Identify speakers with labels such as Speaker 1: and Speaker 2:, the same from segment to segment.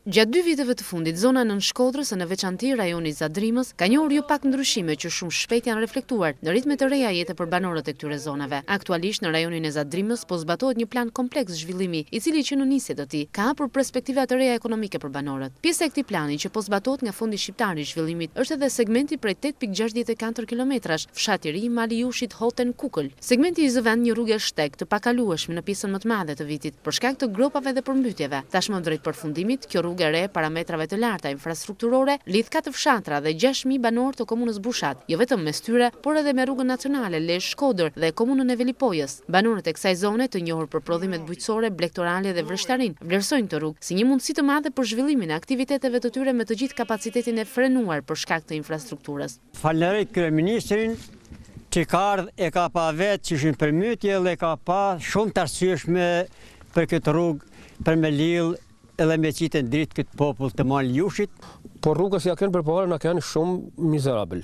Speaker 1: Gjatë dy viteve të fundit, zona e Nënshkodrës e në veçanti rajoni i Zadrimës, ka njohur jo pak ndryshime që shumë shpejt janë reflektuar në ritme të reja jete për banorët e këtyre zonave. Aktualisht në rajonin e Zadrimës po zbatohet një plan kompleks zhvillimi, i cili që në nisje të tij, ka hapur perspektiva të reja ekonomike për banorët. Pjesë e këtij plani që po zbatohet nga Fondi Shqiptar i Zhvillimit është edhe segmenti prej 8,64 kilometrash, Fshat i Ri, Mali i Jushit, Hoten, Kukël. Segmenti i zë vend një rruge shteg të pakalueshme në pjesën më të madhe të vitit, për shkak të gropave dhe përmbytjeve. Tashmë drejt përfundimit, kjo rrugë e re parametrave të larta infrastrukturore lidh katër fshatra dhe 6000 banorë të komunës Bushat, jo vetëm mes tyre, por edhe me rrugën nacionale Lezhë-Shkodër dhe komunën e Velipojës. Banorët e kësaj zone, të njohur për prodhimet bujqësore, blegtorale dhe vreshtarinë, vlerësojnë këtë rrugë si një mundësi të madhe për zhvillimin e aktiviteteve të tyre me të gjithë kapacitetin e frenuar për shkak të infrastrukturës.
Speaker 2: Falënderoj kryeministrin që ka ardhë e ka pa vetë që ishin përmbytje dhe ka pa shumë të arsyeshme për këtë rrugë për me lidhë edhe me qitë në dritë këtë popull të Malit Jushit.
Speaker 3: Po rrugës ja kenë përpara na kenë shumë mizerabël.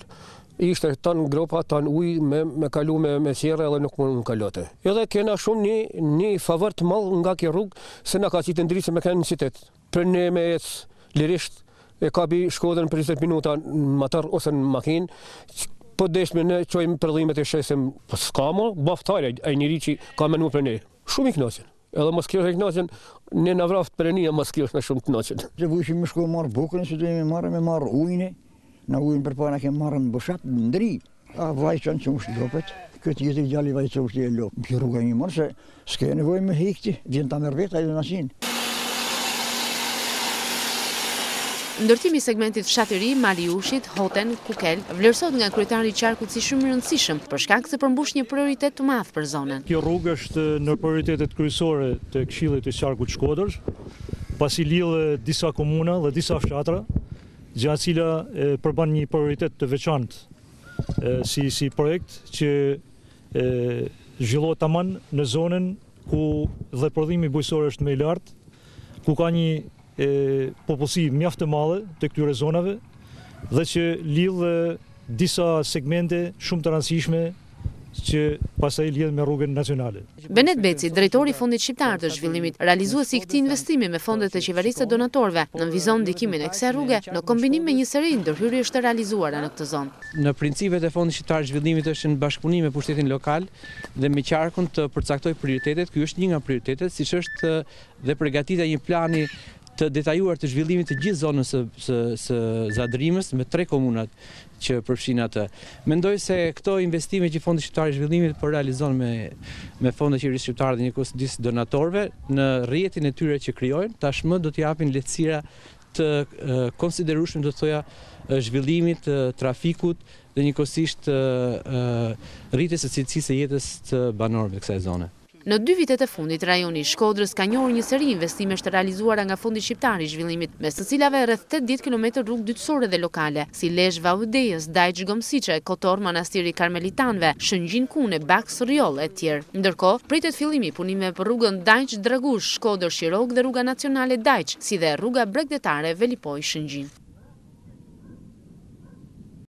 Speaker 3: Ishte tanë gropa, tanë ujë me, me kalu me, me qerre edhe nuk mund kalote. Edhe kena shumë një, një favor të madh nga kjo rrugë se na ka qitë në dritë se me kenë në qytet. Për ne me ecë lirisht, e kapi Shkodrën për 20 minuta në motor ose në makinë, po deshme ne çojmë prodhimet e shesim, po s'ka mo, baft hajr ai njeri që ka menu për ne. Shumë i knaqën. Edhe mos kjo i knaqën, ne na vraft Perënia mos kjo është shumë të knaqën.
Speaker 4: Të vujshim me shku marrë bukën, se duhemi marrë me marrë ujnë, na ujin përpara na kemë marrë në Bushat, në Ndri. A vaj çon qumësht lopët, këtë tjetër djali vaj qumësht e lopë. Kjo rruga një morë se s'ke nevojë me hikti, vjen ta merr vetë ajo makinë.
Speaker 1: Ndërtimi i segmentit Fshat i Ri, Mali i Jushit, Hoten, Kukel, vlerësohet nga kryetari i qarkut si shumë i rëndësishëm, për shkak se përmbush një prioritet të madh për zonën.
Speaker 5: Kjo rrugë është ndër prioritetet kryesore të Këshillit të Qarkut të Shkodrës, pasi lidh disa komuna dhe disa fshatra, gjë e cila përbën një prioritet të veçantë si si projekt që zhvillohet taman në zonën ku dhe prodhimi bujqësor është më i lartë, ku ka një popullsi mjaft të madhe të këtyre zonave dhe që lidh disa segmente shumë të rëndësishme që pastaj lidhen me rrugën nacionale.
Speaker 1: Benet Beci, drejtori i Fondit Shqiptar të Zhvillimit, realizuesi i këtij investimi me fondet e qeverisë e donatorëve, nënvizon ndikimin e kësaj rruge në kombinim me një seri ndërhyrjesh të realizuara në këtë zonë.
Speaker 6: Në principet e Fondit Shqiptar të Zhvillimit është në bashkëpunim me pushtetin lokal dhe me qarkun të përcaktojë prioritetet, ky është një nga prioritetet, siç është dhe përgatitja e një plani të detajuar të zhvillimit të gjithë zonës së së së Zadrimës me tre komunat që përfshin atë. Mendoj se këto investime që Fondi Shqiptar i Zhvillimit po realizon me me fondet e qeverisë shqiptare dhe njëkohësisht donatorëve në rrjetin e tyre që krijojnë, tashmë do të japin lehtësira të konsiderueshme do të thoja zhvillimit të trafikut dhe njëkohësisht rritjes së cilësisë së jetës të banorëve të kësaj zone.
Speaker 1: Në dy vitet e fundit, rajoni i Shkodrës ka njohur një seri investimesh të realizuara nga Fondi Shqiptar i Zhvillimit, mes të cilave rreth 80 kilometër rrugë dytësore dhe lokale, si Lezhë Vau i Dejës, Dajç Gomsiçe, Kotorr Manastiri i Karmelitanëve, Shëngjin Kune, Baks Rrjoll etj. Ndërkohë, pritet fillimi i punimeve për rrugën Dajç Dragush, Shkodër Shirokë dhe rruga nacionale Dajç, si dhe rruga bregdetare Velipojë Shëngjin.